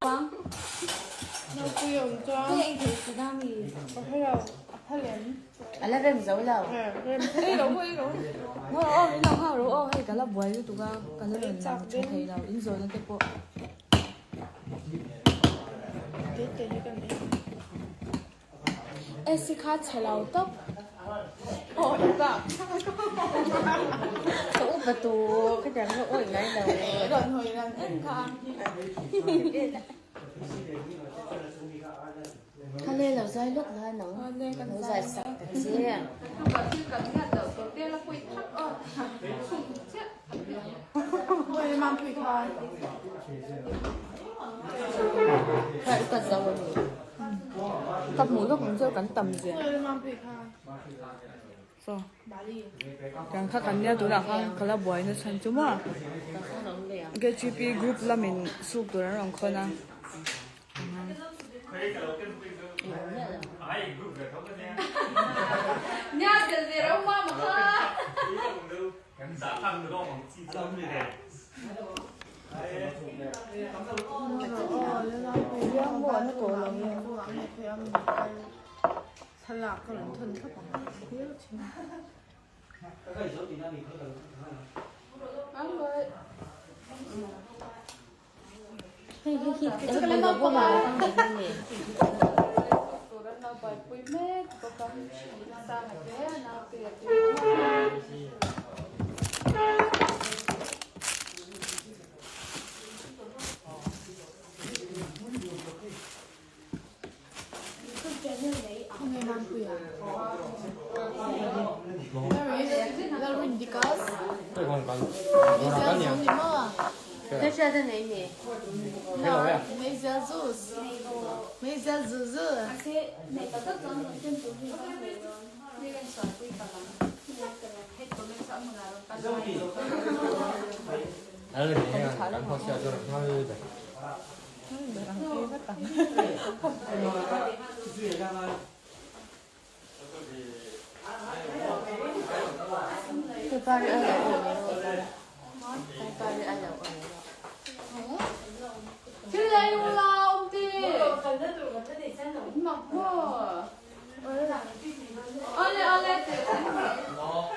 Naupui awm chuan. Hei eng thei si da mi? Ka hre lo, a phal em? A la rem zo lo. Rem thei lo hawi lo. Aw aw min lo nghak rawh aw hei ka la buai lutuk a ka la rawn lang tha thei lo in zawhna te pawh. Te te hi kan ei. Esi kha chhe lo tawp. Aw i tak. Ka upa tur ka tiang kha awih ngai lo. Rawn hawi ran en kha. Kha le lo zai lawk la nang. Lo zai sak ta che. Kha i ka zo a ni. Ka hmuh lawk ang chu kan tam zia. Saw kan kha kan nia tunah khan ka la buai na chhan chu maw KGP group lamin suk tur an rawn khawn a. Thlalak ka rawn thawn thlap ang. Hei hei hi ka lo bawm a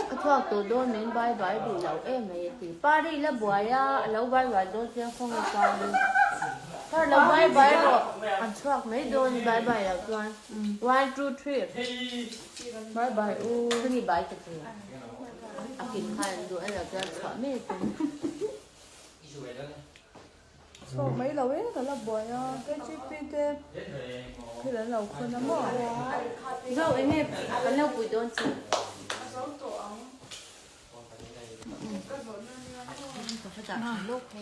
Ka chhuak tawh dawn min bye bye duh lo em mai a ti. Pari la buai a, a lo bye bye dawn chiang khawng e Pari. Pari lo bye bye rawh, an chhuak mai dawn i bye bye loh chuan. One two three. Bye bye u. Chumi bye ta che. A kim khan an duh a lo chuan chhuah mai a tum. Chhuak mai lo e ka la buai a KGP te thil an lo khawn a maw. Zo eng nge kan lo pui dawn che.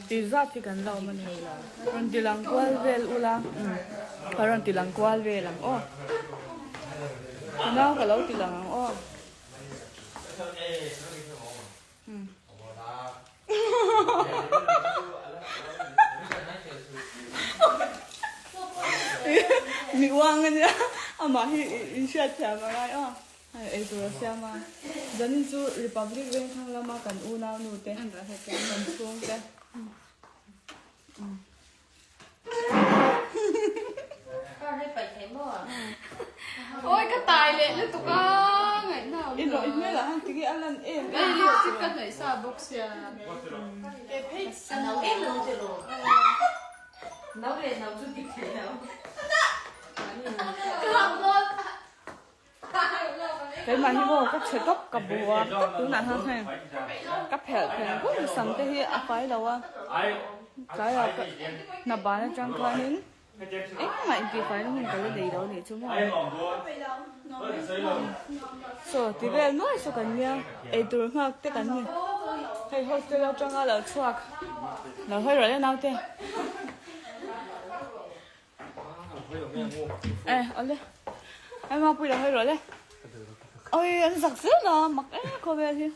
Ti zat hi kan lo awm a ni. Rawn ti lang kual vel ula ka rawn ti lang kual vel ang aw. Ka nau ka lo ti lang ang aw. Mi uang a nia amah hi in hriat thiam a ngai aw hei ei tur a siam a zanin chu Republic Vengthlang lama kan unau nu te kan chhung te. Oi ka tai leh lutuk a ngaihna awm I rawh i hmel ah han ti a lan em em lipstick ka hnawih sa bawk sia Keimah hi maw ka chhe tawp ka bu a tunah hian hei ka phelh phelh bur sam te hi a fai lo a tlaiah ka hna ban atang khanin engmah intihfai na hun ka la nei lo anih chu maw saw ti vel nuai saw kan nia eitur nghak te kan ni hei hostel atanga lo chhuak lo hawi rawh le naute. Eh, ole. Em a pui lo hawi rawh le. Oi, an zak zel a, mak em khawvel hi.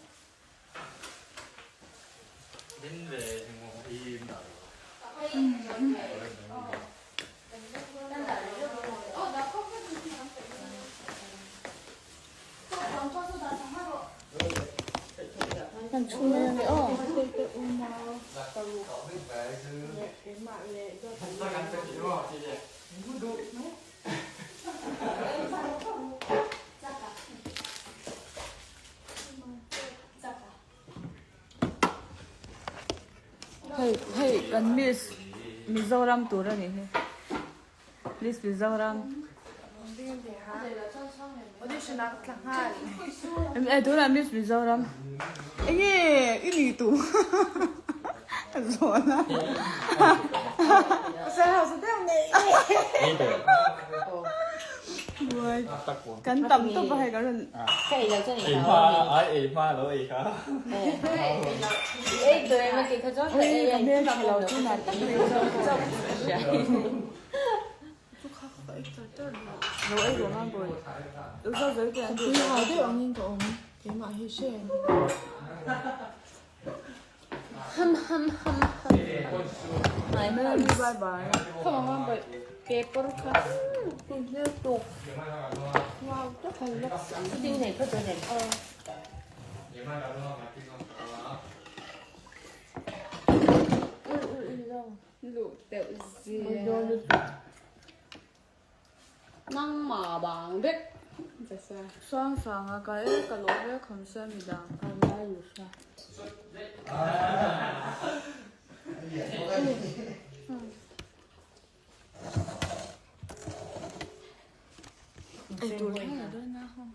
Kan chhung mai ani aw. Hei hei kan miss Mizoram tur a nih hi Miss Mizoram e tunah Miss Mizoram enge i nih tur zawhna Kan tam tawp a hei kan rawn Ui ka hmel tha lo tunah tak mai Lo ei rawh ngan bawi Lo zo zo te an duh Ham ham ham ham. Melanie bye bye. Paper kha. Ding nei phawt dawn em? Luh deuh zia. Nangmah vang vek Sang sang a ka e ka lawm e kham se mi dang. Ei tur thleng a dawn a hawng.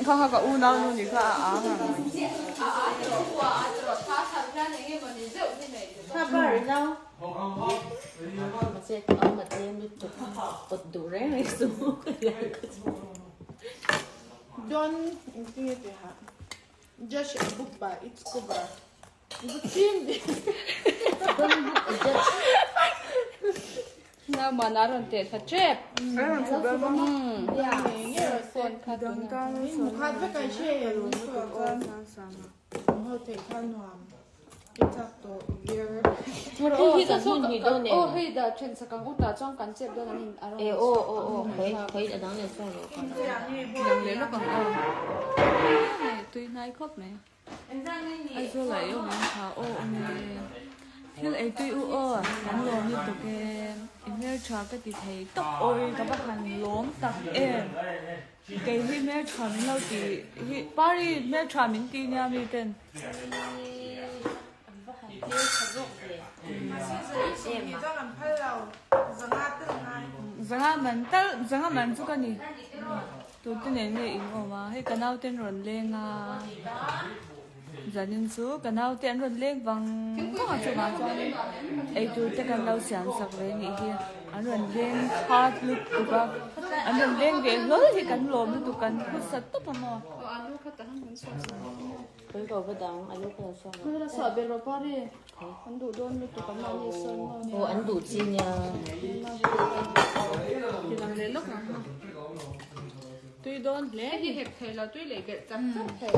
Kha kha ka unau nu ni kha a ang ang mai. Judge a book by its cover. Nauman a rawn teh thla tep. Phone kha tunah. Aw hei dah then sak ang utah chuan kan chep dawn an in a rawn E aw aw aw khawi khawi a dang leh sawn rawh ka Dang leh lawk ang aw. Hei tui hnai khawp mai. Aizawl ah i awm em kha aw awm e. Thil ei tui u aw kan lawm lutuk e. I hmeltha ka ti thei tawp awi ka va han lawm tak em. Kei hi hmeltha min lo ti hi Pari hmeltha min ti nia mi ten. Zanga man tal zanga man chu ka ni. Tute nen nge in awm a hei ka naute an rawn leng a zanin chu ka naute an rawn leng vang vang a chuvang chuanin eitur te kan lo siam sak ve anih hi an rawn leng khat lutuk a an rawn leng ve hlawl hi kan lawm lutuk kan hmasa tawp a maw. Aw an duh chi nia. Tui dawn hle. Hei hi hek thei lo tui leh belh chak chak thei.